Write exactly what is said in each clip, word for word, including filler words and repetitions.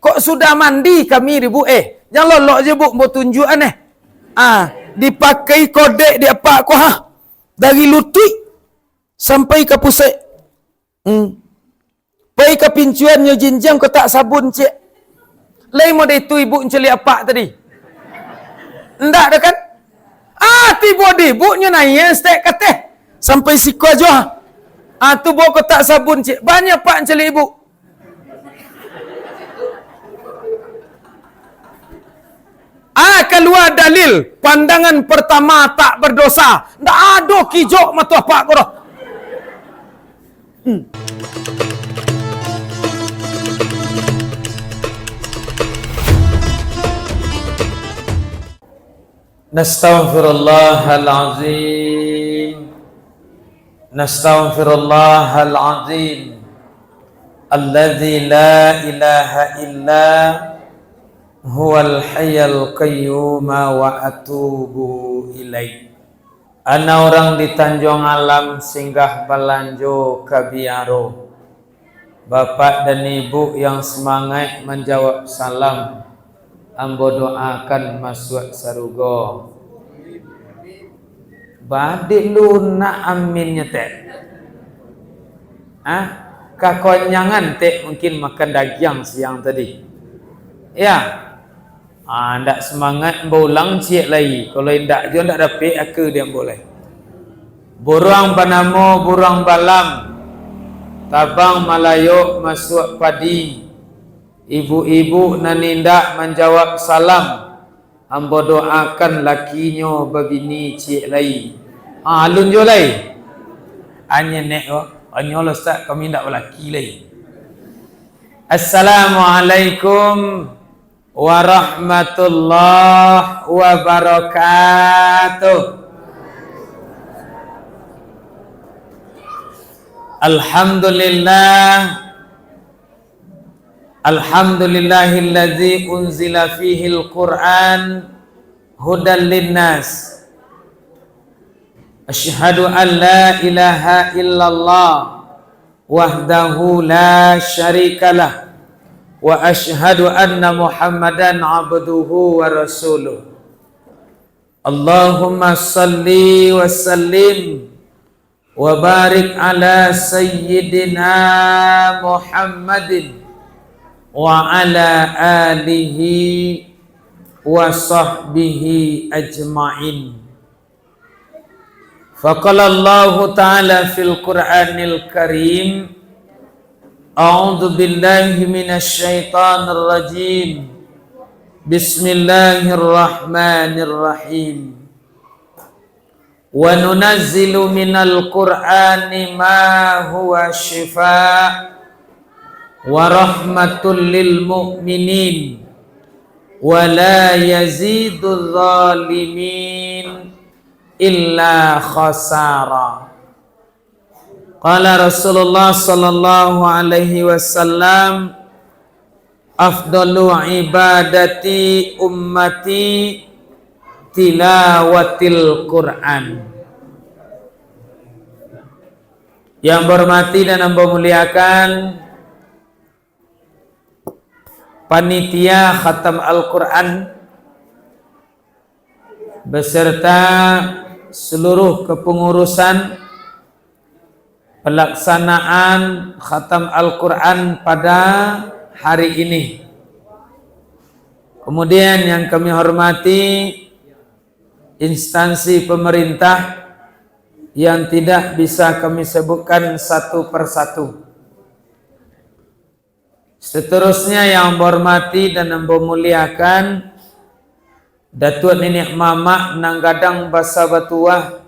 Kok sudah mandi kami di, Bu, eh? Jan lolok je, Bu, ambo tunjuakan, eh. Ah, dipakai kodek di apak ko, ha. Dari lutuik sampai ka pusek. Hmm. Pai ka pincuan nyo jinjiang kotak sabun, ciek. Lai model itu ibu enceliak apak tadi. Ndak doh kan? Ah, tibo di ibu nyo naiak stek kateh. Sampai siko ajo. Ah, tu bawa kotak sabun, ciek. Banyak pak enceliak ibu. Ah, kalua dalil, pandangan pertama tak berdosa. Ndak ado kijok mato apak ko doh. Hmm. Nastaghfirullahalazim. Nastaghfirullahalazim. Alladzi la ilaha illa huwal hayyul qayyum wa atubu ilaih. Ana urang di Tanjuang Alam singgah balanjo ka biaro. Bapak dan ibu yang semangat manjawab salam, ambo doakan masuak sarugo. Badek lunak aminnyo, Tek. Ah, kakonyangan, Tek, mungkin makan dagiang siang tadi. Ya. Ah, ndak semangat ambo ulang ciek lai. Kalau indak jo ndak dapek aka di ambo lai. Buruang banamo buruang balam, tabang malayok masuak padi. Ibu-ibu nan indak manjawab salam, ambo doakan lakinyo babini ciek lai. Ha, alun jo lai. Anyo nek ko, anyo lah Ustaz, kami indak balaki lai. Assalamualaikum warahmatullahi wabarakatuh. Alhamdulillah. Alhamdulillahilladzi unzila fihil Qur'an hudan linnas. Asyhadu an la ilaha illallah wahdahu la syarikalah, wa asyhadu anna Muhammadan abduhu wa rasuluh. Allahumma salli wa sallim wa barik ala sayyidina Muhammadin wa ala alihi wa sahbihi ajma'in. Faqala Allahu ta'ala fil Qur'anil Karim, a'udzu billahi minasy syaithanir rajim. Bismillahirrahmanirrahim. Wa nunazzilu minal Qur'ani ma huwa syifa wa rahmatul lil mu'minin, wa la yaziduz zalimin illa khasara. Qala Rasulullah sallallahu alaihi wasallam, afdalu ibadati ummati tilawatil Qur'an. Yang ambo hormati dan ambo muliakan, panitia khatam Al-Quran beserta seluruh kepengurusan pelaksanaan khatam Al-Quran pada hari ini. Kemudian yang kami hormati instansi pemerintah yang tidak bisa kami sebutkan satu persatu. Seterusnya yang ambo hormati dan ambo muliakan, Datuak Niniak Mamak nan gadang basa batuah,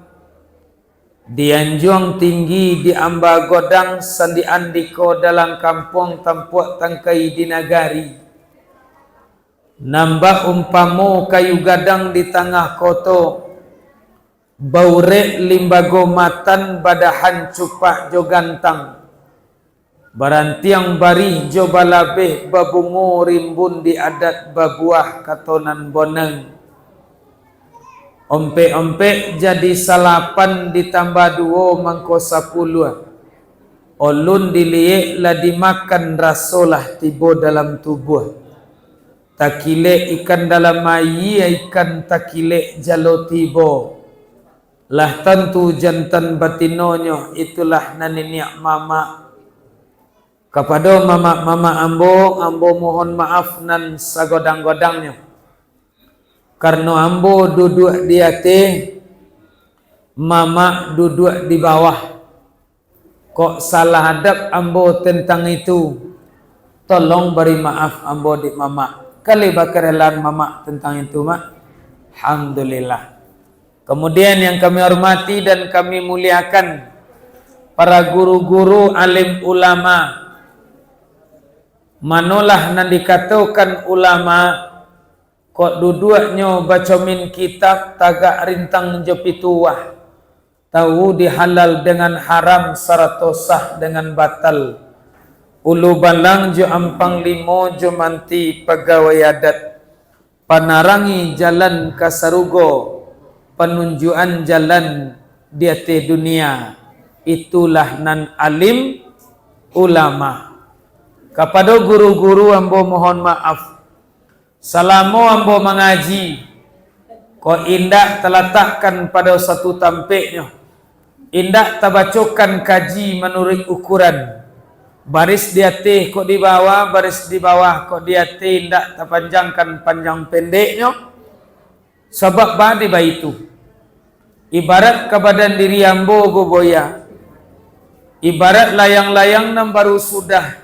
di anjuang tinggi, di amba godang, sandi andiko dalam kampuang, tampuak tangkai di nagari. Nan bak umpamo kayu gadang di tangah koto, baurek limbago matan, badahan cupak jo gantang, barantiang barih jo balabeh, babungo rimbun di adat, babuah kato nan bonang. Ompek-ompek jadi salapan, ditambah duo mangko sapuluah. Olun diliek lah dimakan, raso lah tibo dalam tubuah. Takilek ikan dalam aia, ikan takilek jalo tibo. Lah tantu jantan batinonyo, itulah nan niniak mamak. Kapado mamak-mamak ambo, ambo mohon maaf nan sagodang-godangnyo. Karano ambo duduak di ateh, mamak duduak di bawah. Kok salah adab ambo tentang itu, tolong bari maaf ambo dek mamak. Kali bakarelaan mamak tentang itu, Mak. Alhamdulillah. Kemudian yang kami hormati dan kami muliakan para guru-guru, alim ulama. Manolah nan dikatokan ulama, kok duduaknyo bacomin kitab, tagak rintang jo pituah, tahu di halal dengan haram sarato sah dengan batal, ulu balang jo ampang limo jo manti pagawai adat, panarangi jalan ka sarugo, panunjuan jalan di ateh dunia, itulah nan alim ulama. Kapado guru-guru ambo mohon maaf, salamo ambo mangaji, kok indak talatakkan pado satu tampeknyo, indak tabacokan kaji manuruik ukuran, baris di ateh kok di bawah, baris di bawah kok di ateh, indak tapanjangkan panjang pendeknyo, sabab baa dek baitu. Ibarat ka badan diri ambo, Bubuya, ibarat layang-layang nan baru sudah,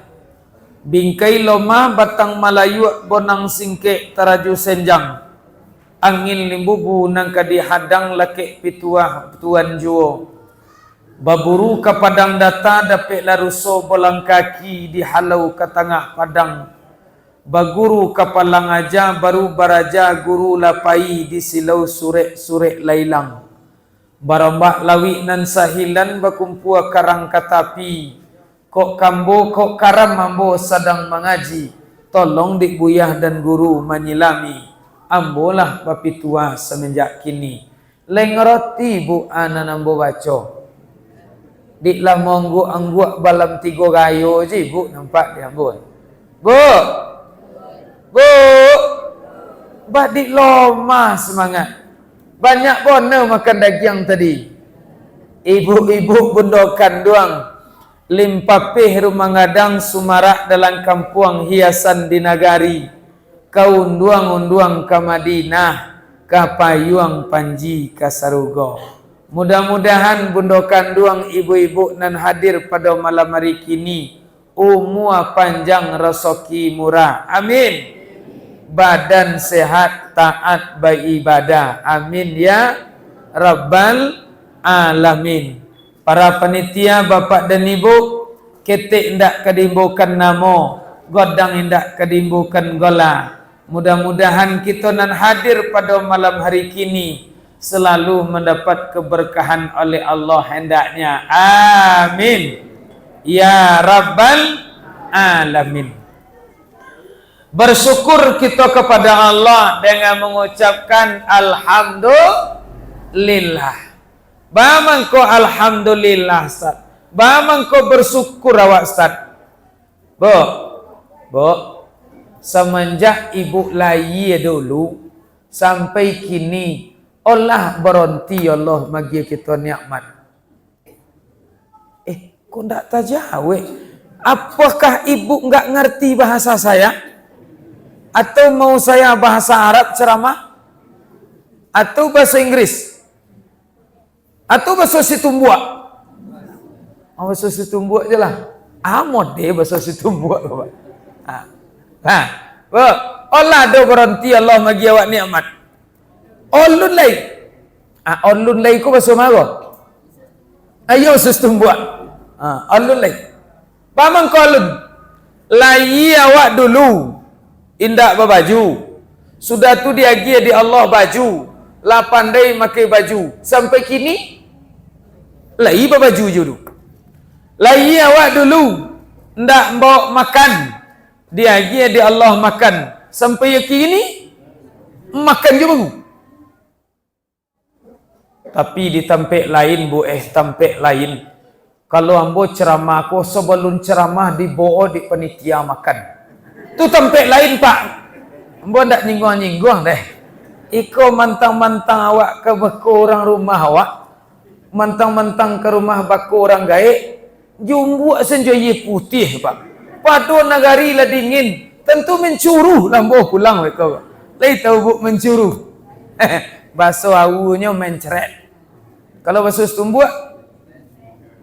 bingkai lomah batang malayuak, bonang singkek taraju senjang, angin limbubu nan ka dihadang lakek pituah tuan juo. Baburu ka padang data, dapeklah ruso bolang kaki, dihalau ka tangah padang. Baguru ka palang aja, baru baraja guru lah pai, disilau surek-surek lah ilang. Barombak lawik nan sahilan, bakumpua karang ka tapi. Kok kambo, kok karam ambo sadang mangaji, tolong dek buyah dan guru manyilami, ambo lah bapituah samanjak kini. Lai ngarati, Buk, a nan ambo baco? Dik lah maangguak-angguak balam tigo gayo je, Buk, nampak di ambo. Buk! Buk! Badik lomah semangat. Banyak bona makan dagiang tadi. Ibuk-ibuk bundo kanduang, limpapeh rumah gadang, sumarak dalam kampuang, hiasan di nagari. Ka unduang-unduang ka Madinah, ka payuang panji ka sarugo. Mudah-mudahan bundo kanduang, ibu-ibu nan hadir pado malam hari kini, umua panjang, rasaki murah. Amin. Badan sehat, taat baibadah. Amin ya rabbal alamin. Para panitia, bapak dan ibu, ketek indak ka diimbokan namo, godang indak ka diimbokan gola. Mudah-mudahan kito nan hadir pado malam hari kini selalu mandapat keberkahan oleh Allah hendaknya. Amin. Ya Rabbal Alamin. Bersyukur kito kepada Allah dengan mengucapkan Alhamdulillah. Ba mangko alhamdulillah, Ustaz? Ba mangko bersyukur awak, Ustaz? Buk, Buk, samanjak ibu lahia dulu, sampai kini, olah baronti Allah magiah kito nikmat. Eh, kok ndak tajawek? Apakah ibu nggak ngerti bahasa saya? Atau mau saya bahasa Arab ceramah? Atau bahasa Inggris? Atau baso Situmbuak? Oh, baso Situmbuak je lah. Amot deh baso Situmbuak, Bapak. Ha. Ha. Ba, Allah do baronti, Allah magi awak nikmat. Olun lai. Ah, olun lai ko baso ma ko? Ayo, Situmbuak. Ha, olun lai. Pamangko alun, lahia awak dulu indak babaju, sudah tu diagiah dek Allah baju, lah pandai makai baju, sampai kini lai babaju jo tu. Lahia awak dulu ndak mambaok makan, diagiah dek Allah makan, sampai kini makan jo baru. Tapi di tampek lain, Bu, eh, tampek lain. Kalau ambo ceramah ko, sabalun ceramah dibaok dek panitia makan. Tu tampek lain, Pak. Ambo ndak nyingguang-nyingguang deh. Iko mantang-mantang awak ka beko urang rumah awak, mantang-mantang ka rumah bako urang gaek, jumbuak sajo aia putiah, Pak. Pado nagari lah dingin, tantu mancuruh lah ambo pulang beko. Lai tau, Buk, mancuruh? Baso awunyo mencret. Kalau baso Situmbuak,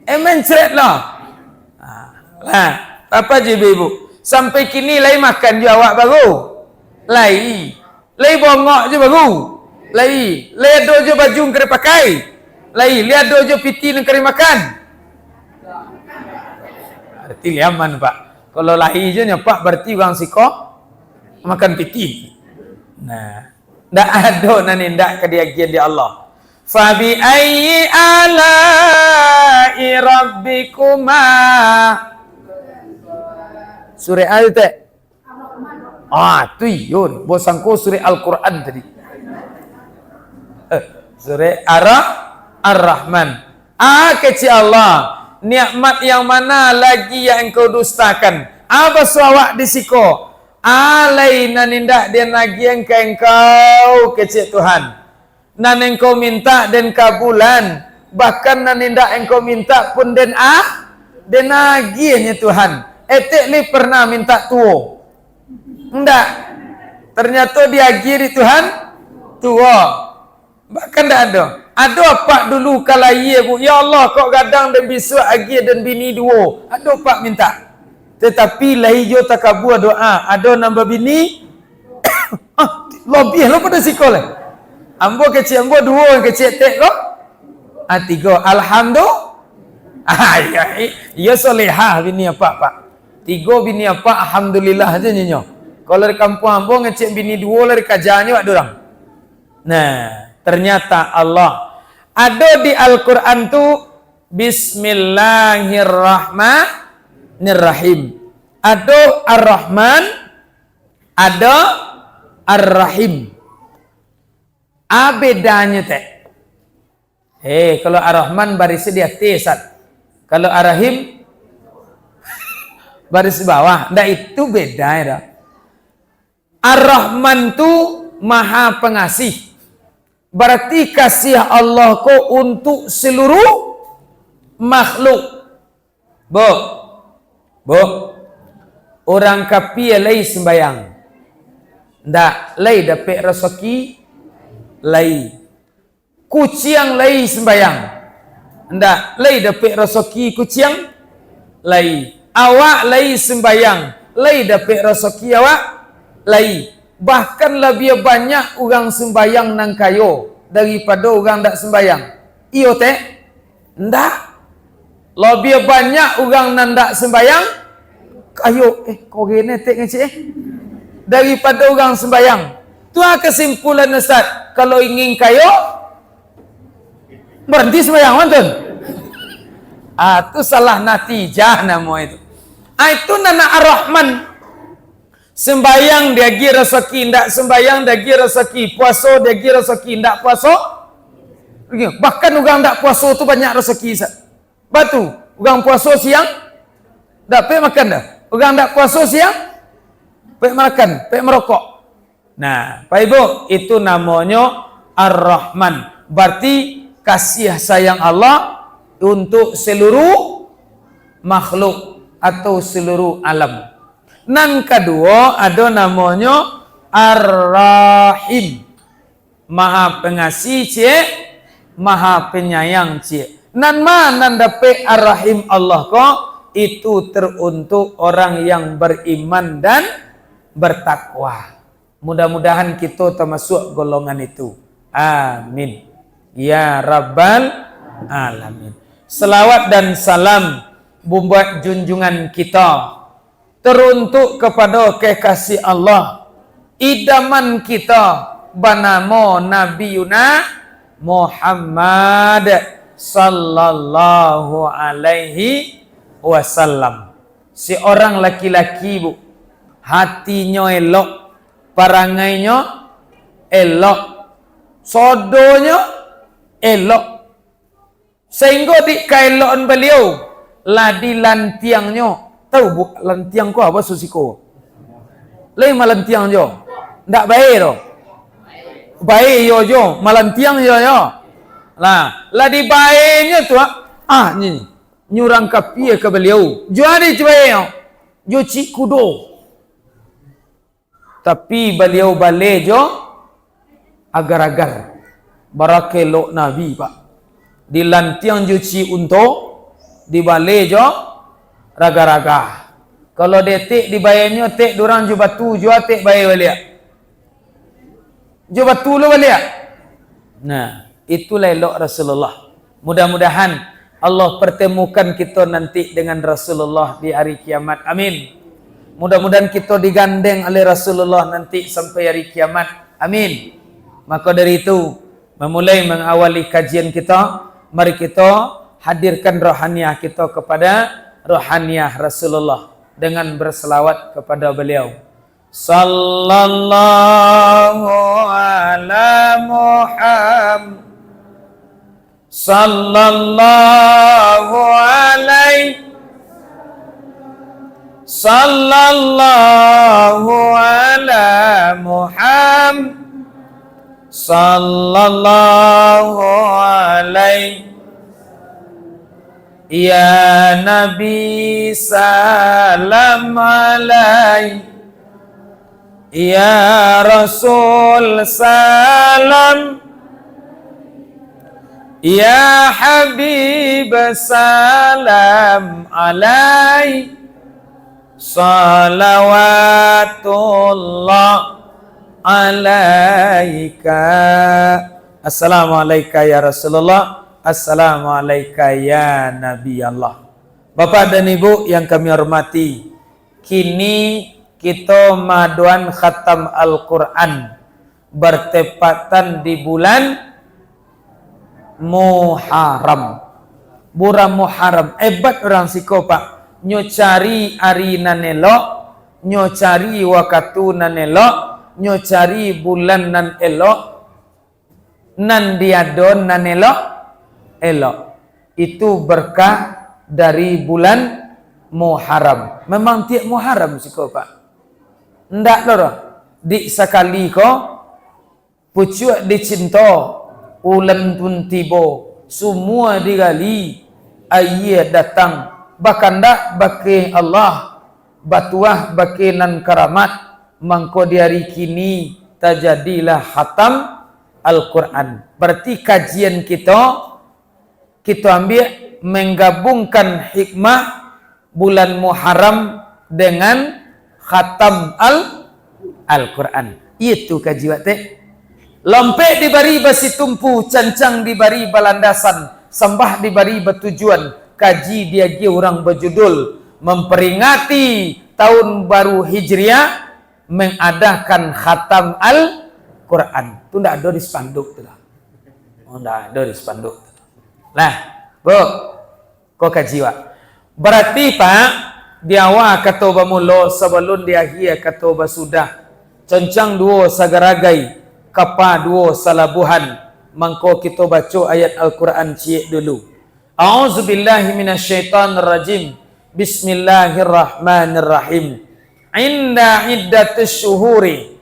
eh, mencret lah. Ha, lah, apa ji, Ibu? Sampai kini lai makan jo awak baru? Lai. Lai bongok jo baru? Lai. Lai ado jo baju nan ka dipakai? Lai. Lai ado jo piti nan ka dimakan? Berarti lai aman, Pak. Kalau lai jo nyo, Pak, berarti urang siko makan piti. Nah, ndak ado nan indak ka diagiah dek Allah. Fabi ayyi ala'i rabbikuma. Surah apa tu? Ah, tu iyo. Ambo sangko surah Al-Quran tadi. Eh, surah Ar-, Ar-Rahman. Ah, kecek Allah, nikmat yang mana lagi yang engkau dustakan? Ah, baso awak di siko. Ah, lai nan indak den agiah ka engkau, kecek Tuhan. Nan engkau mintak den kabulan, bahkan nan indak engkau mintak pun den ah, den agiahnyo Tuhan. Etek lai pernah mintak tuo? Ndak. Ternyato diagiah di Tuhan tuo. Bahkan ndak ado. Ado apak dulu ka lahia, Bu, "Ya Allah, kok gadang den bisuak agiah den bini duo." Ado apak mintak. Tatapi lai jo takabua doa, ado nan babini, ah, labiah lo pado siko lai. Ambo kecek ambo duo, kecek etek ko? Ah, tigo. Alhamdu-, ah, iyo, iyo solehah bini apak, Pak. Tigo bini apak, alhamdulillah ajo nyo. Kalau di kampuang ambo ngecek bini duo lah dikajanyo wak durang. Nah, ternyata Allah. Ado di Al-Quran tu, Bismillahirrahmanirrahim. Ado Ar-Rahman, ado Ar-Rahim. A bedanyo, Tek? Eh, kalau Ar-Rahman baris di ateh, Sat. Kalau Ar-Rahim baris bawah. Ndak itu beda, ya, dah. Ar-Rahman tu Maha Pengasih. Berarti kasih Allah ko untuk seluruh makhluk. Buk, buk, urang kapia lai sumbayang, ndak lai dapek rasaki? Lai. Kuciang lai sumbayang, ndak lai dapek rasaki kuciang? Lai. Awak lai sumbayang, lai dapek rasaki awak? Lai. Bahkan labiah banyak urang sumbayang nan kayo daripado urang ndak sumbayang. Iyo, Tek? Ndak. Labiah banyak urang nan ndak sumbayang kayo, eh, kok gini, Tek, ngecek, eh, daripado urang sumbayang. Tu a kesimpulan, Ustaz. Kalau ingin kayo, berhenti sumbayang, mantun. Ah, tu salah natijah namo itu. Ah, itu nan Ar-Rahman. Sembayang diagiah rasaki, ndak sembayang diagiah rasaki, puaso diagiah rasaki, ndak puaso. Bahkan urang ndak puaso tu banyak rasaki, Ustaz. Batu, urang puaso siang, dapek makan dah. Urang ndak puaso siang, pek makan, pek merokok. Nah, Pak Ibu, itu namonyo Ar-Rahman. Berarti kasih sayang Allah untuk seluruh makhluk atau seluruh alam. Nan kaduo, ado namonyo Ar-Rahim. Maha Pengasih, ciek, Maha Penyayang, ciek. Nan ma nan dapek Ar-Rahim Allah ko, itu teruntuk orang yang beriman dan bertakwa. Mudah-mudahan kito tamasuak golongan itu. Amin. Ya Rabbal Alamin. Salawat dan salam buat junjungan kito, teruntuk kapado kekasih Allah, idaman kito, banamo Nabi Yuna Muhammad sallallahu alaihi wasallam. Seorang laki-laki, Bu, hatinyo elok, parangainyo elok, sodonyo elok. Sahinggo di kaelokan baliau, lah dilantiangnyo. Tahu, Bu, lantiang ko apo, susiko? Lai malantiang jo. Ndak bae doh. Bae iyo jo, malantiang iyo yo. Lah, lah dibaenyo tu, ah, ah, ni, nyurang kapia ka baliau. Jo adi tu bae yo. Jo cik kudo. Tapi baliau baleh jo agar-agar. Barakelok Nabi, Pak. Dilantiang jo cik unto, dibaleh jo raga-raga. Kalau detek dibaenyo, tek durang jo batu, jo atek bae baliak. Jo batu lo baliak. Nah, itulah elok Rasulullah. Mudah-mudahan Allah pertemukan kita nanti dengan Rasulullah di hari kiamat. Amin. Mudah-mudahan kita digandeng oleh Rasulullah nanti sampai hari kiamat. Amin. Maka dari itu, memulai mengawali kajian kita, mari kita hadirkan rohaniah kita kepada rohaniah Rasulullah dengan berselawat kepada beliau. Sallallahu ala Muhammad. Sallallahu alaihi. Sallallahu ala Muhammad. Sallallahu alaihi. Ya Nabi, salam alaik. Ya Rasul, salam. Ya Habib, salam alaik. Salawatullah alaika. Assalamu alaika ya Rasulullah. Assalamu alaika ya Nabi Allah. Bapak dan Ibu yang kami hormati, kini kito maadoan khatam Al-Quran bertepatan di bulan Muharram. Bulan Muharram, ebat urang siko, Pak. Nyo cari ari nan elok, nyo cari wakatu nan elok, nyo cari bulan nan elok, nan diado nan elok, elok. Itu berkah dari bulan Muharram. Memang tiok Muharram siko, Pak. Ndak lo doh. Di sakali ko, pucuak dicinto, ulan pun tibo, sumua digali, aia datang, bakandak bakeh Allah, batuah bakeh nan karamat, mangko di ari kini tajadilah khatam Al-Quran. Barati kajian kito, kito ambiak manggabungkan hikmah bulan Muharram dengan khatam Al-, Al-Quran. Itu kaji wak tek. Lompek dibari basitumpu, cancang dibari balandasan, sambah dibari batujuan. Kaji diagiah urang bajudul Memperingati Tahun Baru Hijriah, mengadakan khatam Al-Quran. Tu ndak ado di spanduk tu lah. Oh, ndak ado di spanduk tu. Lah, Bu. Ko kaji wak. Barati, Pak, di awa kato bamulo, sabalun di akhia kato basudah. Cancang duo sagaragai, kapa duo salabuhan. Mangko kito baco ayat Al-Quran ciek dulu. A'udzubillahi minasyaitonirrajim. Bismillahirrahmanirrahim. Inda iddatus syuhuri.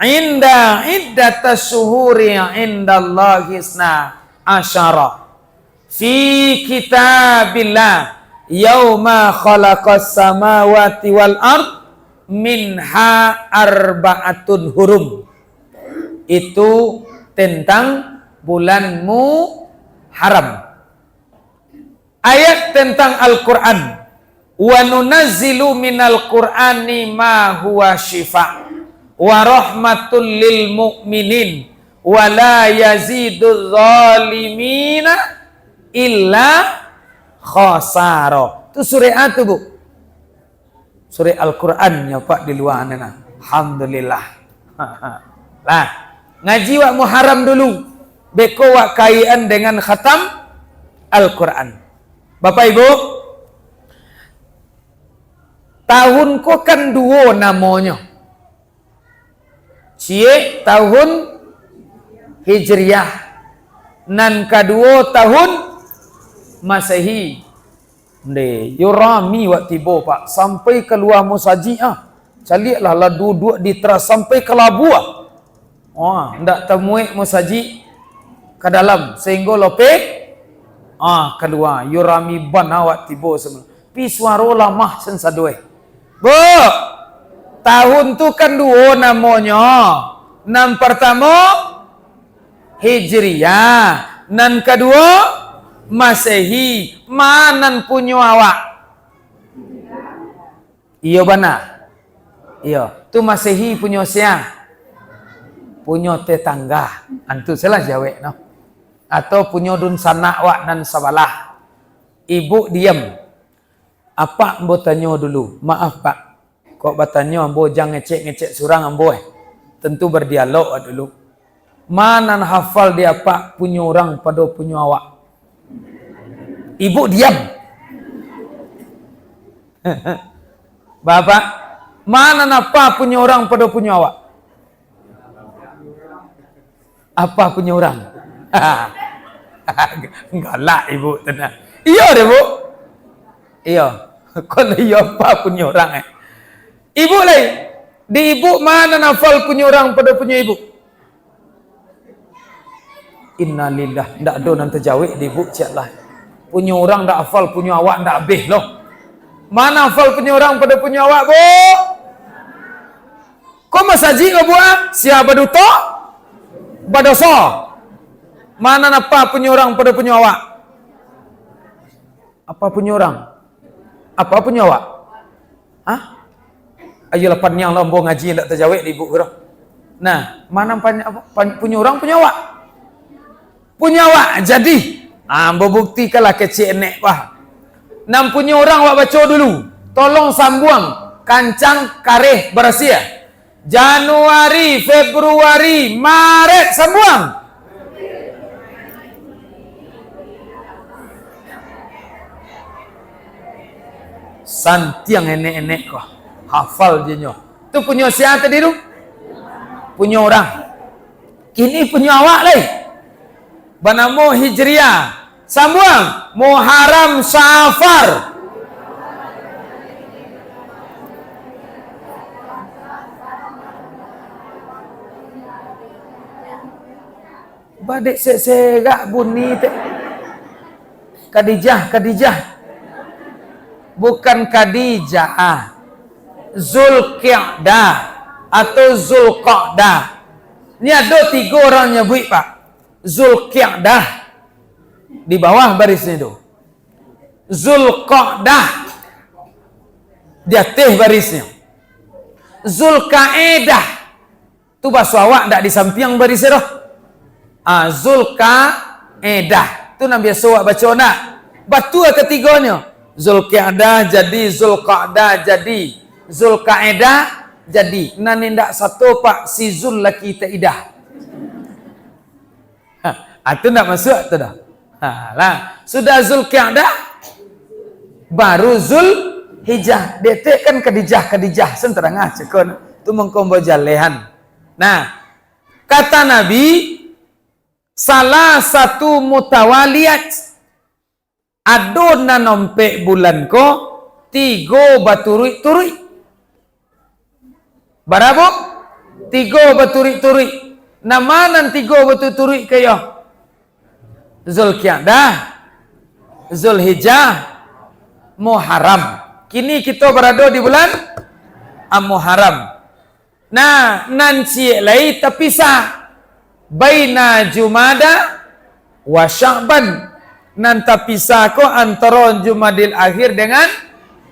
Inda iddatus syuhuri indallahi isna asyara. Fi kitabillah, yauma khalaqas samawati wal ard, minha arba'atun hurum. Itu tentang bulan Muharram. Ayat tentang Al-Quran. "Wa nunazzilu minal Qur'ani ma huwa syifa wa rahmatul lil mu'minin wa la yaziduz zalimina illa khasara." Tu surah apa tu, Bu? Surah Al-Quran nyo, Pak, di lua ni nah. Alhamdulillah. Lah, ngaji wak Muharram dulu. Beko wak kaitan dengan khatam Al-Quran. Bapak Ibu, tahun ko kan duo namonyo. Ciek tahun Hijriah, nan kaduo tahun Masehi. Nde, yo rami wak tibo, Pak, sampai kalua musajik ah. Caliaklah, lah duduak di teras sampai ka labuah. Wah, ndak tamuek musajik ka dalam, sahinggo lopeh, ah, kalua. Yo rami bana awak tibo sabalun. Pi suaro lamah sansadoe. Bu, tahun tu kan duo namonyo. Nan partamo, Hijriah. Nan kaduo, Masehi. Ma nan punyo awak? Iyo bana. Iyo. Tu Masehi punyo sia? Punyo tetangga. Antu salah jawek no. Atau punyo dunsanak wak nan sabalah. Ibuk diam. Apak ambo tanyo dulu. Maaf, Pak. Kok batanyo ambo, jan ngecek-ngecek surang ambo, eh. Tentu berdialog wak dulu. Ma nan hafal di apak punyo urang pado punyo awak? Ibuk diam. Bapak, ma nan apa punyo urang pado punyo awak? Apa punyo urang? Galak ibuk tu nah. Iyo deh, Bu. Iyo. Kalau iyo apa punyo urang, eh? Ibuk lai. Di ibuk ma nan hafal punyo urang pado punyo ibuk? Innalillah, ndak ado nan tajawek di ibuk ciek lah. Punyo urang ndak hafal, punyo awak ndak abih lo. Ma nan hafal punyo urang pado punyo awak, Bu? Ko masajik babuah, sia baduto, badoso. Ma nan apa punyo urang pado punyo awak? Apa punyo urang? Apa punyo awak? Hah? Ayolah, paniang lah ambo ngaji, ndak tajawek di ibuk ko doh. Nah, ma nan panya-, apa, pan-, punyo urang, punyo awak? Punyo awak, jadi. Ah, ambo buktikanlah kecek enek, wah. Nan punyo urang awak baco dulu. Tolong sambuang. Kancang, kareh, barasiah. Januari, Februari, Maret, sambuang. Santiang enek-enek ko. Hafal je nyo. Tu punyo sia tadi tu? Punyo urang. Kini punyo awak lai. Banamo Hijriah. Sambuang. Muharram, Safar. Badek se-, serak bunyi te. Khadijah, Khadijah. Bukan Khadijah. Zulqia'dah atau Zulqa'dah. Ni ado tigo urang nyabuik, Pak. Zulqia'dah. Di bawah barisnyo tu. Zulqa'dah. Di ateh barisnyo. Zulqaedah. Tu baso awak ndak di sampiang baris doh. Ah, Zulqaedah. Tu nan biaso awak baco ndak? Batua katigonyo. Zulqia'dah jadi, Zulqa'dah jadi, Zulqaedah jadi. Nan indak sato, Pak, si Zul laki Taidah. Ha, ah, tu ndak masuak tu doh. Ha, lah. Sudah Zulqia'dah, baru Zulhijjah. Dek tu kan Khadijah, Khadijah. Senterangah cekon. Tu mangko ambo jalehan. Nah, kata Nabi, salah satu mutawaliyat, ado nan ompek bulan ko, tigo baturuik-turuik. Bara? Tigo baturuik-turuik. Nan ma nan tigo baturuik-turuik ko yo? Zulqia'dah, Zulhijjah, Muharram. Kini kito barado di bulan Al-Muharram. Nah, nan ciek lai tapisah. Baina Jumada wa Sya'ban. Nan tapisah ko antaro Jumadil Akhir dengan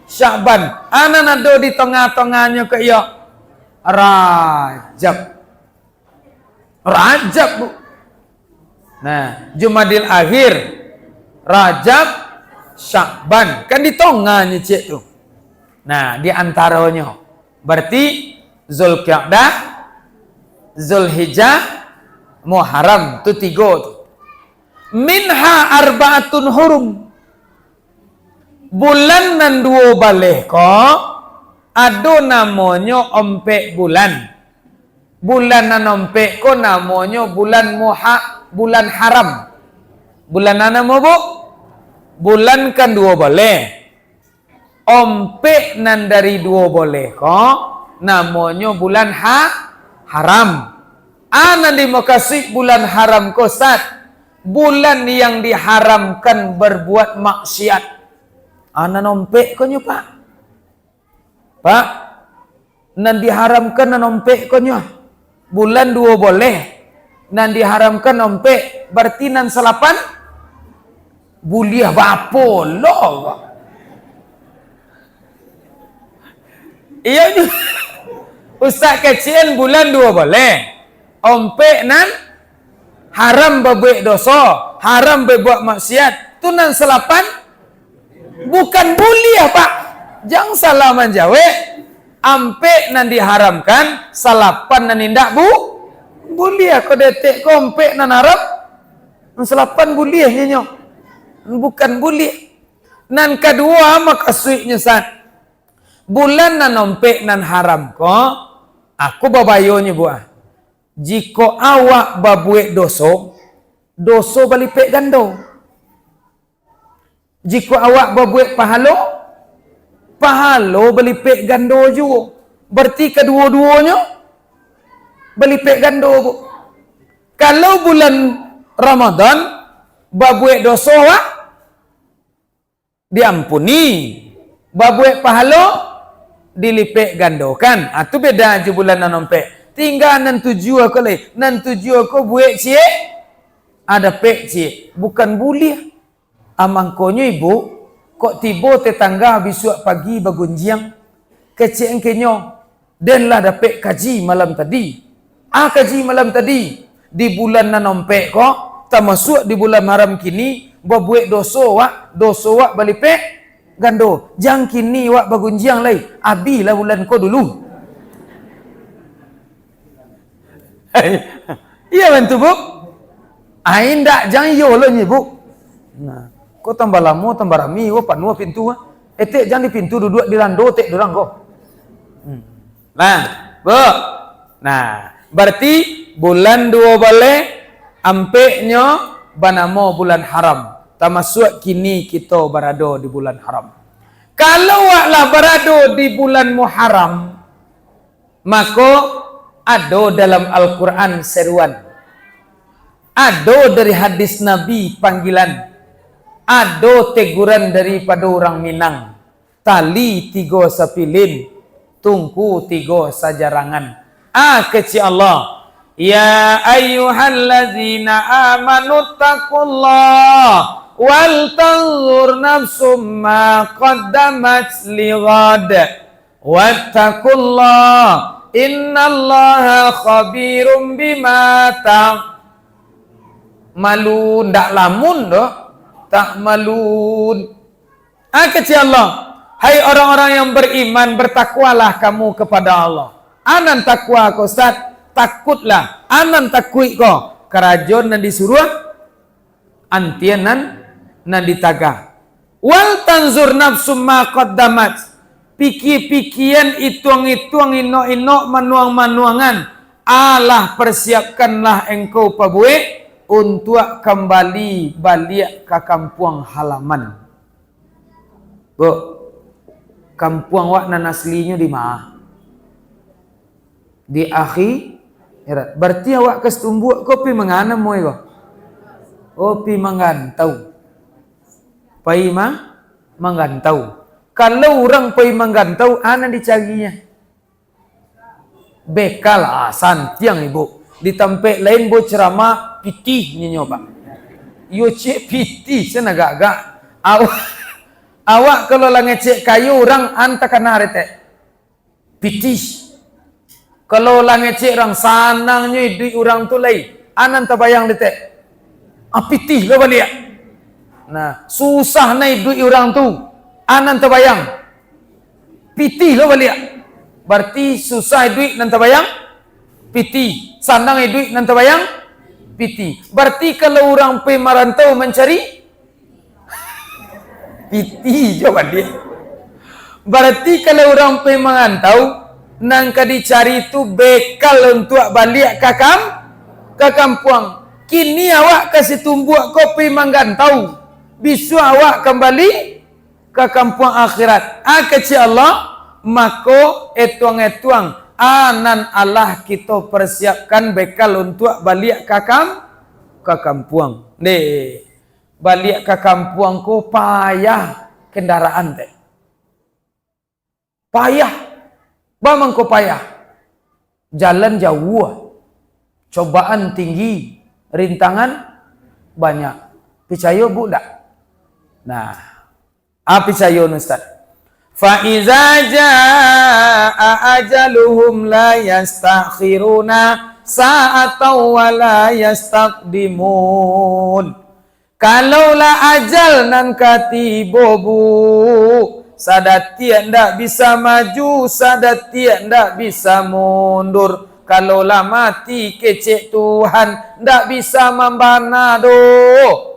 Sya'ban. A nan ado di tongah-tongahnyo ko iyo? Rajab. Rajab, Bu. Nah, Jumadil Akhir, Rajab, Sya'ban. Kan di tongahnyo ciek tu. Nah, di antaronyo. Berarti Zulqia'dah, Zulhijjah, Muharram. Tu tigo tu. Minha arba'atun hurum. Bulan nan duo baleh ko, ado namonyo ompek bulan. Bulan nan ompek ko namonyo bulan muha-, bulan haram. Bulan nan namo, Bu? Bulan kan duo baleh. Ompek nan dari duo baleh ko, Namonyo bulan ha-, haram. A nan dimukasuik bulan haram ko, Ustaz? Bulan yang diharamkan berbuat maksiat. A nan ompek ko nyo, Pak? Pak, nan diharamkan nan ompek ko nyo. Bulan duo boleh. Nan diharamkan ompek, berarti nan salapan buliah, bapo lo ko. Iyo nyo. Ustaz kecek an bulan duo boleh. Ompek nan haram babuek doso, haram babuek maksiat. Tu nan salapan bukan buliah, Pak. Jan salah manjawek. Ampek nan diharamkan, salapan nan indak bu-, buliah. Ko detek ko ompek nan haram, nan salapan buliah nyo. Bukan buliah. Nan kaduo, mukasuiknyo, San. Bulan nan ompek nan haram ko, aku babayonyo buah. Jikok awak babuek doso, doso balipek gando. Jikok awak babuek pahalo, pahalo balipek gando juo. Barati kaduo-duonyo balipek gando, Bu. Kalau bulan Ramadan, babuek doso awak diampuni, babuek pahalo dilipek gandokan. Ah, tu beda jo bulan nan ompek. Tingga nan tujuah ko lai. Nan tujuah ko buek ciek, a dapek ciek. Bukan buliah. A mangkonyo, Ibu, kok tibo tetangga bisuak pagi bagunjiang, kecek an ka inyo, "Den lah dapek kaji malam tadi." A kaji malam tadi, di bulan nan ompek ko, tamasuak di bulan haram kini, babuek doso wak, doso wak balipek gando. Jan kini wak bagunjiang lai, abihlah bulan ko dulu. Iyo bantu, Bu? Ai, indak, jan iyo lo nyo, Bu. Nah, ko tambah lamo, tambah rami, wo, panuah pintu, ah. Etek jan di pintu, duduak di rando, tek durang ko. Hmm. Nah, Bu. Nah, barati bulan duo baleh, ampeknyo banamo bulan haram. Tamasuak kini kito barado di bulan haram. Kalau wak lah barado di bulan Muharram, mako, ado dalam Al-Quran seruan, ado dari hadis Nabi panggilan, ado teguran daripado urang Minang, tali tigo sapilin, tungku tigo sajarangan. A kecek Allah, "Ya ayyuhallazina amanu taqullaha wal tanzur nafsum ma qaddamat lighad." "Wattaqullah, innallaha khabirum bima ta'malun." Ndak lamun doh, ta'malun. A kecek Allah, "Hai orang-orang yang beriman, bertakwalah kamu kepada Allah." A nan takwa ko, Ustaz, takutlah. A nan takuik ko, karajo nan disuruah, antian nan, nan ditagah. "Wal tanzur nafsum ma qaddamat." Pikia-pikian, ituang-ituang, inok-inok, manuang-manuangan, alah, persiapkanlah engkau pabuek untuak kambali baliak ka kampuang halaman. Bu, kampuang wak nan aslinyo di ma? Di akhirat. Barati awak ka Situmbuak ko pi mangana, Moy, ko? Oh, pi manggantau. Pai ma-, manggantau. Kalau urang pai manggantau, a nan dicarinyo? Bekal, ah, santiang, Ibu. Di tampek lain bo ceramah, pitih nyo, Pak. Iyo, ciek pitih, sen agak-agak. Awak, awak kalau lah ngecek kayo urang, an takana retek. Pitih. Kalau lah ngecek urang, sanangnyo iduik urang tu lai. A nan tabayang detek? Ah, pitih lo baliak. Nah, susah na iduik urang tu. A nan tabayang? Pitih lo baliak. Barati susah iduik nan tabayang? Pitih. Sanang iduik nan tabayang? Pitih. Barati kalau urang pai marantau mancari pitih jo baliak. Barati kalau urang pai marantau, nan ka dicari tu bekal untuak baliak ka kam-, ka kampuang. Kini awak ka Situmbuak ko pai manggantau, bisuak awak kambali ka kampuang akhirat. A kecek Allah, Mako, etuang-etuang, a nan alah kito persiapkan bekal untuak baliak ka kam-, ka kampuang. Deh, baliak ka kampuang ko payah kendaraan teh. Payah. Ba mangko payah. Jalan jauah. Cobaan tinggi. Rintangan banyak. Picayo, Bu, ndak? Nah, a picayo, Ustaz. Fa iza jaa ajaluhum la yastakhiruna sa'atan wa la yastaqdimun. Kalau lah ajal nan ka tibo, Bu, sadatiak ndak bisa maju, sadatiak ndak bisa mundur. Kalau lah mati kecek Tuhan, ndak bisa mambana doh.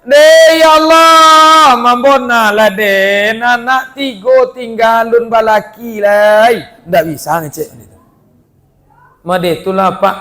Deh, ya Allah, mambona lah den, anak tigo tingga alun balaki lai. Ndak bisa ngecek. Mode tu lah, Pak.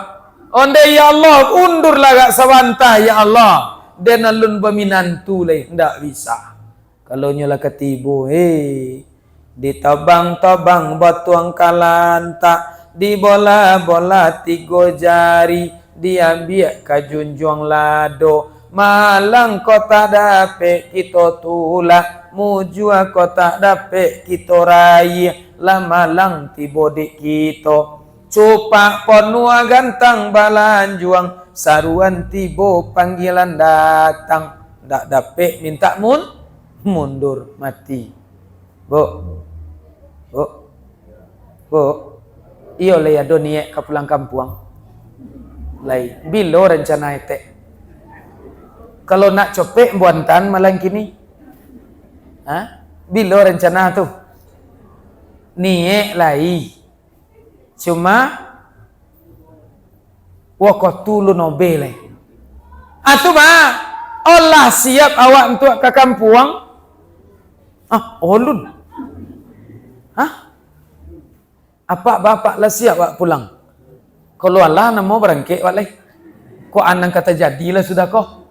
Ondeh, ya Allah, undurlah agak sabanta, ya Allah. Den alun baminantu lai, ndak bisa. Kalau nyo lah katibo, hei, ditabang-tabang batuang kalantak, dibola-bola tigo jari, diambiak ka junjuang lado. Malang kok tak dapek kito tulak, mujua kok tak dapek kito raih, lah malang tibo dek kito. Cupak ponua gantang balanjuang, saruan tibo panggilan datang. Ndak dapek mintak mun-, mundur, mati. Bu, bu, bu, iyo lai ado niaik ka pulang kampuang? Lai, bilo rancana etek? Kalau nak copek buantan malam kini. Ha? Bilo rancana tu? Niaik lai. Cuma, wakatu lun obeh lai. Atu ba, olah siap awak untuak ka kampuang? Ah, olun. Hah? Apak bapak lah siap awak pulang? Kalau alah namo barangkek awak lai. Kok anang kata jadilah sudah ko.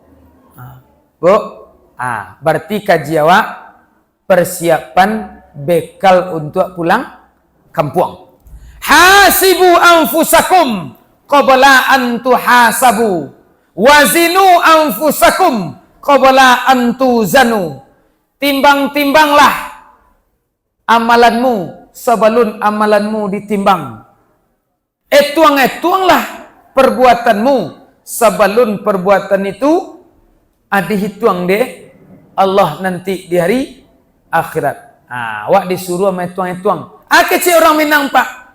Ah, Bu, ah, berarti kaji awak persiapan bekal untuak pulang kampuang. Hasibu anfusakum qabla an tuhasabu. Wazinu anfusakum qabla an tuzanu. Timbang-timbanglah amalanmu sabalun amalanmu ditimbang. Etuang-etuanglah perbuatanmu, sabalun perbuatan itu, ah, dihituang dek Allah nanti di hari akhirat. Ha, awak disuruah maetuang-etuang. Ah, kecek urang Minang, Pak.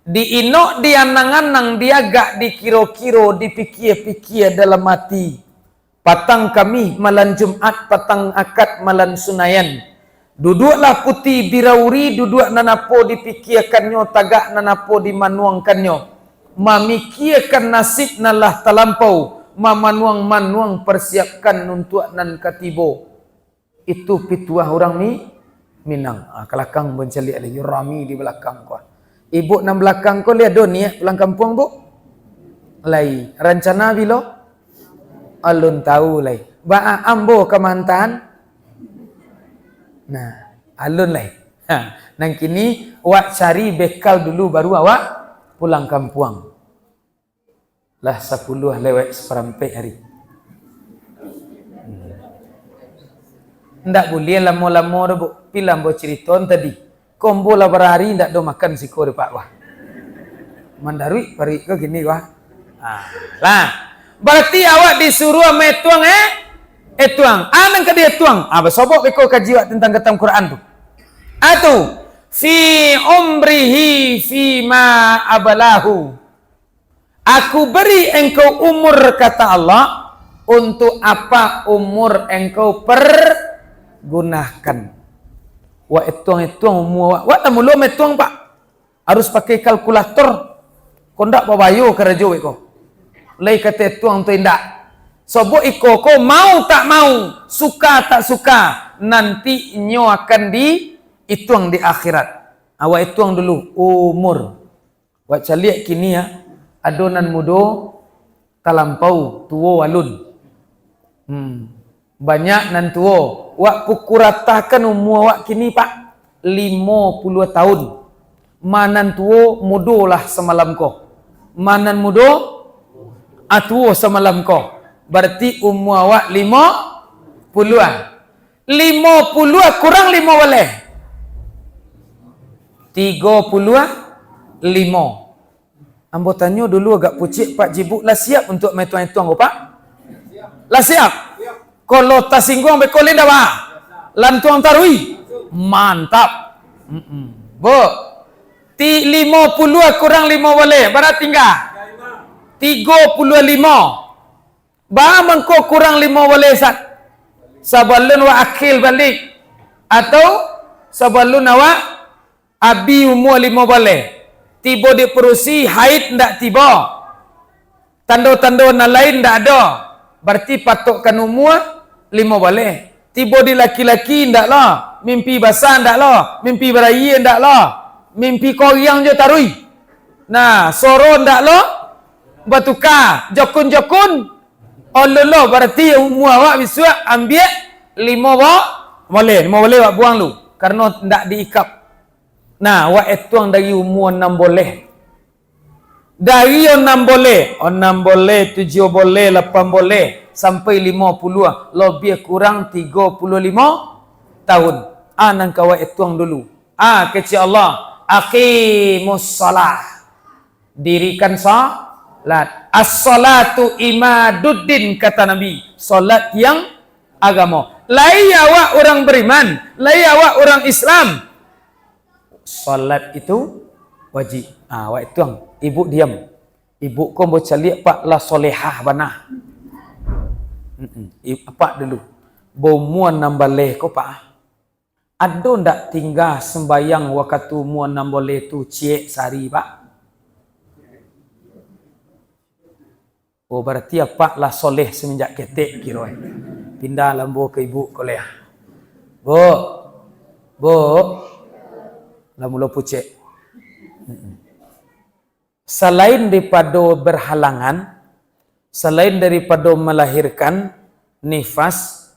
Diinok, dianang-anang, diagak, dikiro-kiro, dipikia-pikia dalam ati. Patang Kamih, malam Jumaik, patang Akad, malam Sunayan. Duduaklah puti birauri, duduak nan apo dipikiakannyo, tagak nan apo dimanuangkannyo. Mamikiakan nasib nan lah talampau, mamanuang-manuang parsiapkan untuak nan ka tibo. Itu pituah urang Mi-, Minang. Ah, ka lakang bancaliak lai, yo rami di balakang ko. Ibuk nan balakang ko lai ado niaik pulang kampuang, Buk? Lai. Rancana bilo? Alun tau lai. Baa ambo ka maantaan? Nah, alun lai. Ha, nan kini wak cari bekal dulu, baru awak pulang kampuang. Lah sapuluah lewat saparampek ari. Ndak buliah lamo-lamo doh, Buk. Pila ambo caritoan tadi. Ko ambo lah barari ndak do makan siko dek Pak, wah. Mandaruik paruik ko kini, wah. Ah, lah. Bararti awak disuruah maetuang, eh? Etuang. Ah, nan ka dietuang. Ah, basobok beko kaji awak tantang katam Quran tu. Ah, tu. Fi umrihi fima ablahu. Aku beri engkau umur, kata Allah, untuk apa umur engkau pergunakan. Wak etuang-etuang umua wak. Wak lah mulo maetuang, Pak. Harus pakai kalkulator. Kok ndak babayo karajo wak ko. Lai kata etuang tu indak. Sobok iko ko mau tak mau, suka tak suka, nanti inyo akan diituang di akhirat. Awak ituang dulu umur. Wak caliak kini, ya, ado nan mudo talampau, tuo alun. Hmm. Banyak nan tuo. Wak pukul ratakan umua wak kini, Pak, limo puluah tahun. Ma nan tuo mudo lah samalam ko. Ma nan mudo, ah, tuo samalam ko. Barati umua awak limo puluah. Limo puluah kurang limo baleh? Tigo puluah limo. Ambo tanyo dulu agak pucik, Pak Jibuk, lah siap untuak maituang-ituang ko, Pak? Lah siap? Kalau tasingguang beko leh ndak, Pak? Lantuang taruih? Mantap. Mm-mm. Bu, ti limo puluah kurang limo baleh, bara tingga? Tigo puluah limo. Ba mangko kurang limo baleh, Sat? Sabalun awak akil baliak, atau sabalun awak abi umua limo baleh, tibo di padusi, haid ndak tibo, tando-tando nan lain ndak ado, barati patokkan umua limo baleh. Tibo di laki-laki ndak lo, mimpi basa ndak lo, mimpi barayie ndak lo, mimpi koriang jo taruih. Nah, soro ndak lo, batuka, jokun-jokun, olun lo, barati umua awak bisuak ambiak limo ba-, baleh, limo baleh awak buang lu, karano ndak diikap. Nah, awak ituang dari umua anam baleh. Dari anam baleh, anam baleh, tujuah baleh, lapan baleh, sampai limo puluah, labiah kurang tigo puluah limo tahun. Ah, nan ka awak ituang dulu. Ah, kecek Allah, "Aqimus shalah." Dirikan salat. "As-shalatu imaduddin," kata Nabi. Salat yang agamo. Lai awak urang bariman, lai awak urang Islam. Salat itu wajib. Ah, awak ituang. Ibu diam. Ibu ko ambo caliak, Pak, lah solehah bana. Mm-mm. I-, Apak dulu. Baumua anam baleh ko, Pak. Ado ndak tingga sumbayang wakatu umua anam baleh tu ciek sahari, Pak? Oh, barati Apak lah soleh saminjak ketek kiro, eh. Pindah lambo ka ibu ko leh. Bu, Bu, lah mulo pucek. Mm-mm. Salain daripado berhalangan, salain daripado malahirkan, nifas,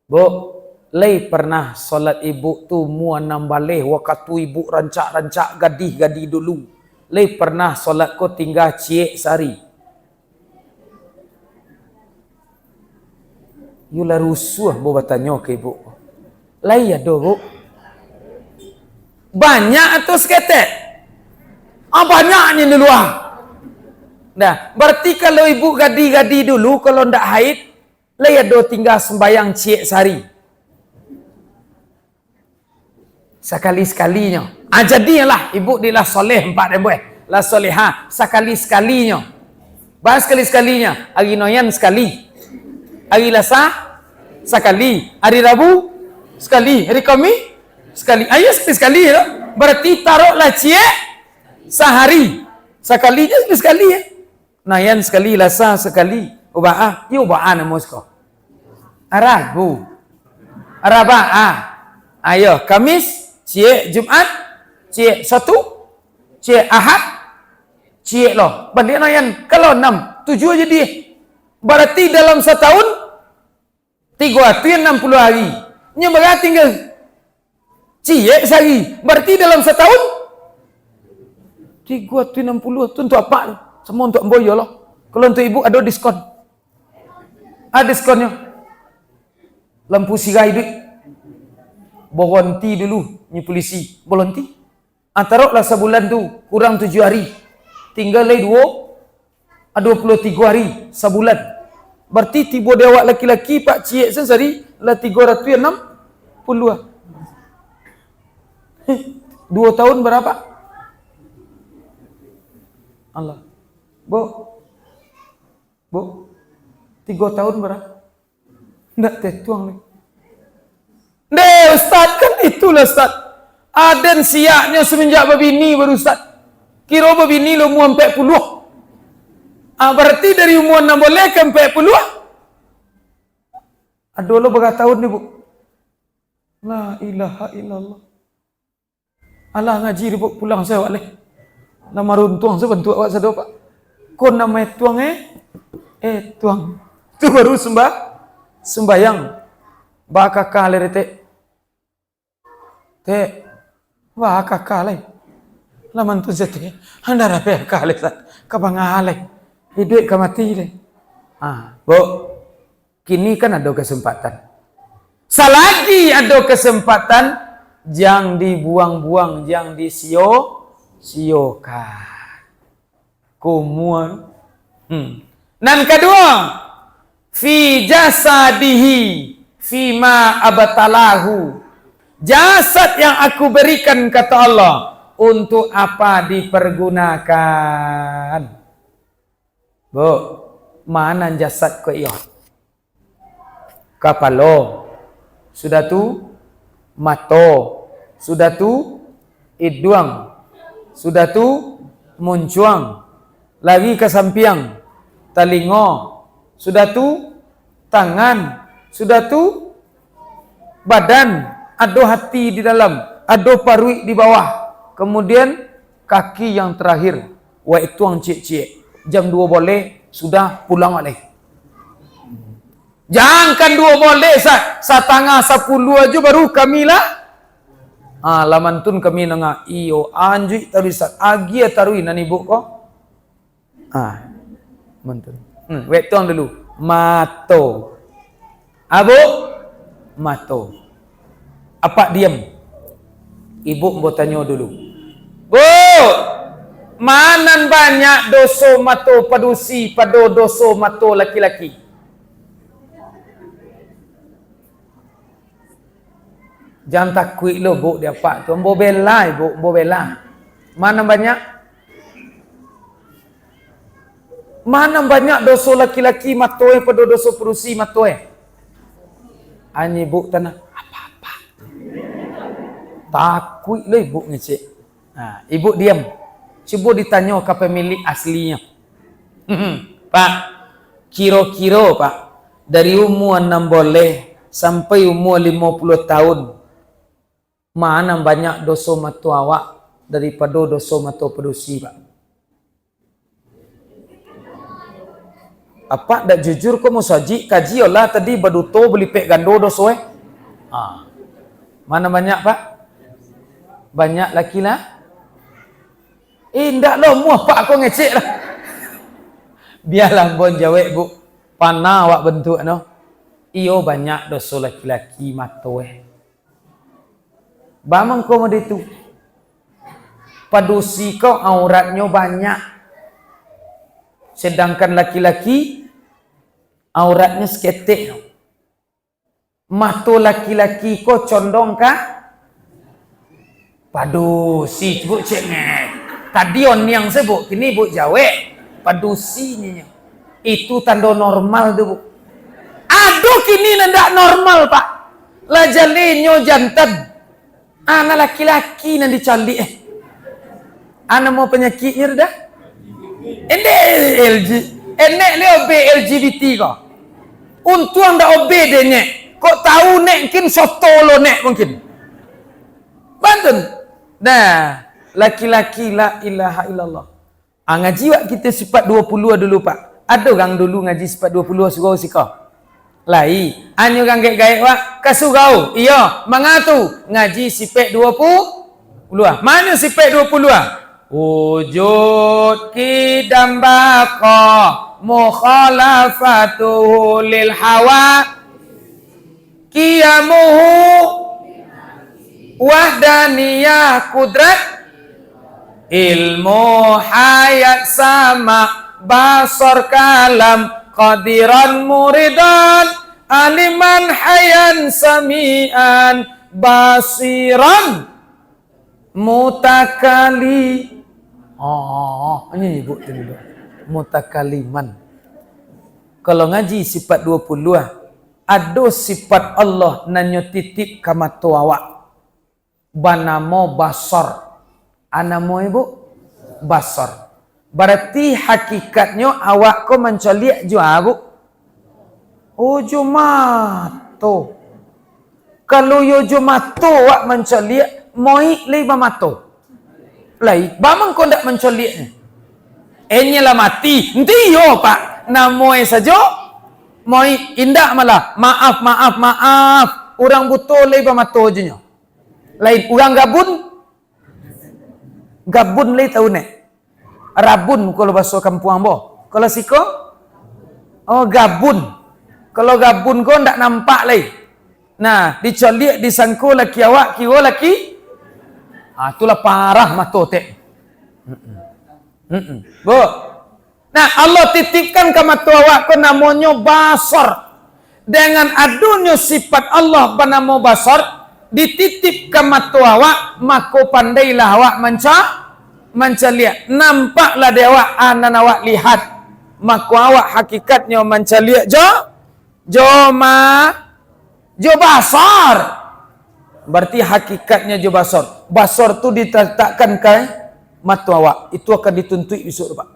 Bu, lai parnah solat ibu tu umua anam baleh, wakatu ibu rancak-rancak, gadih-gadih dulu? Lai parnah solat ko tingga ciek sahari? Yo lah rusuah ambo batanyo ka ibu. Lai ado, Bu? Banyak atau saketek? Ah, banyak ni di lua. Nah, barati kalau ibu gadih-gadih dulu, kalau ndak haid, lai ado tingga sumbayang ciek sahari? Sakali-sakalinyo. Ah, jadilah ibu di lah soleh ampek den, bueh. Lah solehah, sakali-sakalinyo. Bah sakali-sakalinyo, ari Noyan sakali. Ari Lasa sakali. Ari Rabu sakali. Ari Kamih sakali. Ayo sakali-sakali tu. Barati taroklah ciek sahari. Sakali je sakali-sakali, yo. Noyan sakali, Lasa sakali. Ubaah, iyo Ubaah namo siko. Rabu. Rabaah. Ayo, Kamis, ciek, Jumaat, ciek, Sabtu, ciek, Ahad, ciek lo. Baliak Noyan, kalau anam, tujuah jadi. Barati dalam satahun, tigo ratuih anam puluah hari. Nyo bara tingga? Ciek sahari. Barati dalam satahun, tigo ratuih anam puluah tu untuak Apak tu. Samo untuak ambo iyo lo. Kalau untuak ibu ado diskon. Ado diskonnyo. Lampu sirah iduik. Baronti dulu, nyo pulisi. Baronti. Ah, taroklah sabulan tu, kurang tujuah hari. Tingga lai duo, ah, duo puluah tigo hari, sabulan. Barati tibo di awak laki-laki, Pak, ciek se sahari, lah tigo ratuih anam puluah. Duo tahun bara? Allah. Bu. Bu. Tigo tahun bara? Ndak tatuang ni. Ndeh, Ustaz, kan itulah, Ustaz. Aden siaknyo saminjak babini baru, Ustaz. Kiro babini lah umua ampek puluah. Ah, barati dari umua anam baleh ka ampek puluah. Ado lo bara tahun ni, Bu? La ilaha illallah. Alah, ngaji dibaok pulang se awak leh. Lah maruntuang se bantuak awak sado, Pak. Ko nan maituang, eh? Eh, tuang. Tu baru sumba-, sumbayang. Bakaka leh, Tek. Tek. Bakaka leh. Lah mantun sati. Anda rapi ka alai, Sat. Ka bangalai. Iduik ka mati lai. Ah, Bu. Kini kan ado kesempatan. Salagi ado kesempatan, jang dibuang-buang, jang disio-siokan. Kumuan. Hmm. Nan kaduo, fi jasadihi, fima abtalahu. Jasad yang aku berikan, kata Allah, untuk apa dipergunakan? Bu, ma nan jasad ko iyo? Kapalo, sudah tu mato, sudah tu iduang, sudah tu muncuang, lari ka sampiang, talingo, sudah tu tangan, sudah tu badan, ado hati di dalam, ado paruik di bawah, kamudian kaki yang tarakhir. Wak tuang ciek-ciek, jam duo baleh sudah pulang alai. Jangankan duo baleh, sa-, satangah sapuluah ajo baru kami lah. Ah, lah mantun kami nangah, iyo, anjuik taruih, Sat, agiah taruih nan ibuk ko. Ah, mantun. Hmm, wak tuang dulu. Mato. Abuk? Mato. Apak diam. Ibuk ambo tanyo dulu. Bu, ma nan banyak doso mato padusi pado doso mato laki-laki? Jan takuik lo, Buk, di apak tu. Ambo bela, Ibuk, ambo bela. Ma nan banyak? Ma nan banyak doso laki-laki mato e pado doso padusi mato e? Anyo Ibuk tanang, apa-apa. Takuik lo Ibuk ngecek. Ha, Ibuk diam. Cubo ditanyo ka pemilik aslinyo. Pak, kiro-kiro, Pak, dari umua anam baleh sampai umua limo puluah taun, ma nan banyak doso mato awak daripado doso mato padusi, Pak? Apak dak jujur ko musajik, kaji lah tadi baduto balipek gando doso, eh. Ha. Ma nan banyak, Pak? Banyak laki lah. Eh, indak lo, muah Apak ko ngecek lah. Bialah ambo jawek, Buk. Panah awak bantuak no. Iyo, banyak doso laki-laki mato, eh. Baa mangko mode tu? Padusi ko auratnyo banyak. Sedangkan laki-laki auratnyo saketek. Mato laki-laki ko condong ka padusi, Buk, cek nge. Tadi oniang se, Buk, kini Buk jawek padusi nyo. Itu tando normal tu, Buk. Ado kini nan ndak normal, Pak. Lah jalenyo jantan. Anak laki-laki nan dicaliak, eh. Ah, namo panyakiknyo tu dah? Enek L G. Enek le obe L G B T ko. Untuang dak obe deh, Nek. Kok tau, Nek, mungkin soto lo, Nek, mungkin. Bantun. Nah, laki-laki, la ilaha illallah. Ah, ngaji wak kito sifat duo puluah dulu, Pak. Ado urang dulu ngaji sifat duo puluah surau siko? Lai. Anyo urang gaek-gaek wak ka surau. Iyo, manga tu? Ngaji sifat duo puluah. Mano sifat duo puluah? Wujud, qidam, baqa, mukhalafatuhu lil hawa, qiyamuhu, wahdaniyah, qudrat, ilmu, hayat, sama, basar, kalam, qadiran, muridan, aliman, hayan, samian, basiran, mutakali-, oh, ini Ibuk tu dulu. Mutakaliman. Kalau ngaji sifat duo puluah, ado sifat Allah nan nyo titip ka mato awak, banamo basar. A namo Ibuk? Basar. Barati hakikatnyo awak ko mancaliak jo a, Buk? Oh, jo mato. Kalau iyo jo mato awak mancaliak, moik lai bamato? Lai, baa mangko ndak mancaliaknyo? Enyo lah mati. Nti iyo, Pak. Namo e sajo moik, indak malah. Maaf, maaf, maaf. Urang buto lai bamato jo nyo. Lain, urang gabun. Gabun lai tau ndak? Rabun kalau baso kampuang ambo. Kalau siko? Oh, gabun. Kalau gabun ko ndak nampak lai. Nah, dicoliak disangko laki awak, kiro laki. Ah, itulah parah mato tek. Mm-mm. Mm-mm. Bu. Nah, Allah titipkan ka mato awak ko namonyo basar. Dengan adonyo sifat Allah banamo basar, dititip ka mato awak, mako pandailah awak manca-, mancaliak. Nampaklah dek awak, a nan awak lihat. Mako awak hakikatnyo mancaliak jo, jo ma-, jo basar. Berarti hakikatnyo jo basar. Basar tu diletakkan ka mato awak. Itu akan dituntuik bisuak tu, Pak.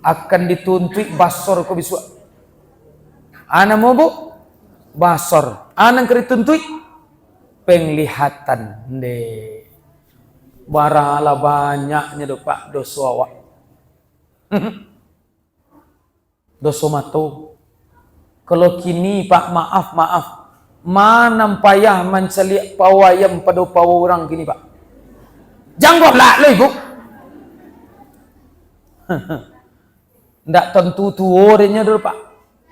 Akan dituntuik basar ko bisuak. A namo, Bu? Basar. A nan ka dituntuik? Penglihatan. Ndeh. Baralah banyaknyo do, Pak, doso awak. Doso mato. Kalau kini, Pak, maaf, maaf. Ma nan payah mancaliak pawo ayam pado pawo urang kini, Pak? Jan golak lo, Ibu. Ndak tantu tuo dek nyo dulu, Pak.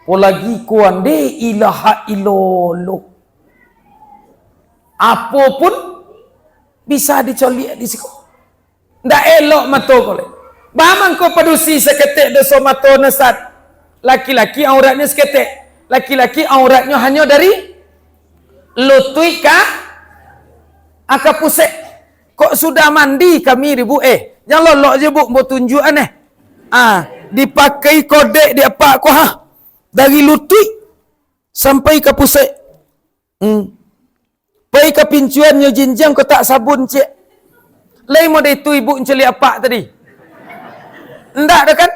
Apolagi kuan, de ilaha illallah. Apo pun bisa dicoliak di siko. Ndak elok mato ko lai. Baa mangko padusi saketek doso mato, Ustaz? Laki-laki auratnyo saketek. Laki-laki auratnyo hanyo dari lutuik ka, ah, ka pusek. Kok sudah mandi kami di, Bu, eh, jan lolok je, Bu, ambo tunjuakan, eh. Ah, dipakai kodek di apak ko, ha. Dari lutuik sampai ka pusek. Hmm. Pai ka pincuannyo jinjiang kotak sabun, ciek. Lai model itu ibu mancaliak apak tadi. Ndak doh kan?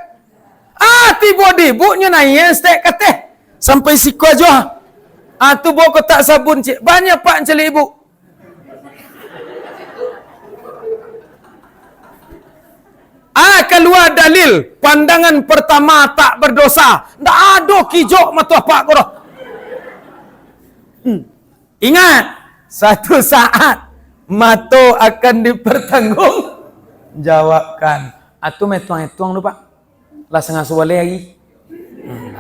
Ah, tibo di ibu nyo naiak stek kateh. Sampai siko ajo. Ah, tu bawa kotak sabun, ciek. Banyak pak mancaliak ibu. Ah, kalua dalil, pandangan pertama tak berdosa. Ndak ado kijok mato apak ko doh. Hmm. Ingat, suatu saat mato akan dipertanggungjawabkan. Atu maetuang-etuang tu, Pak. Lah sangah subaleh lagi. Hmm.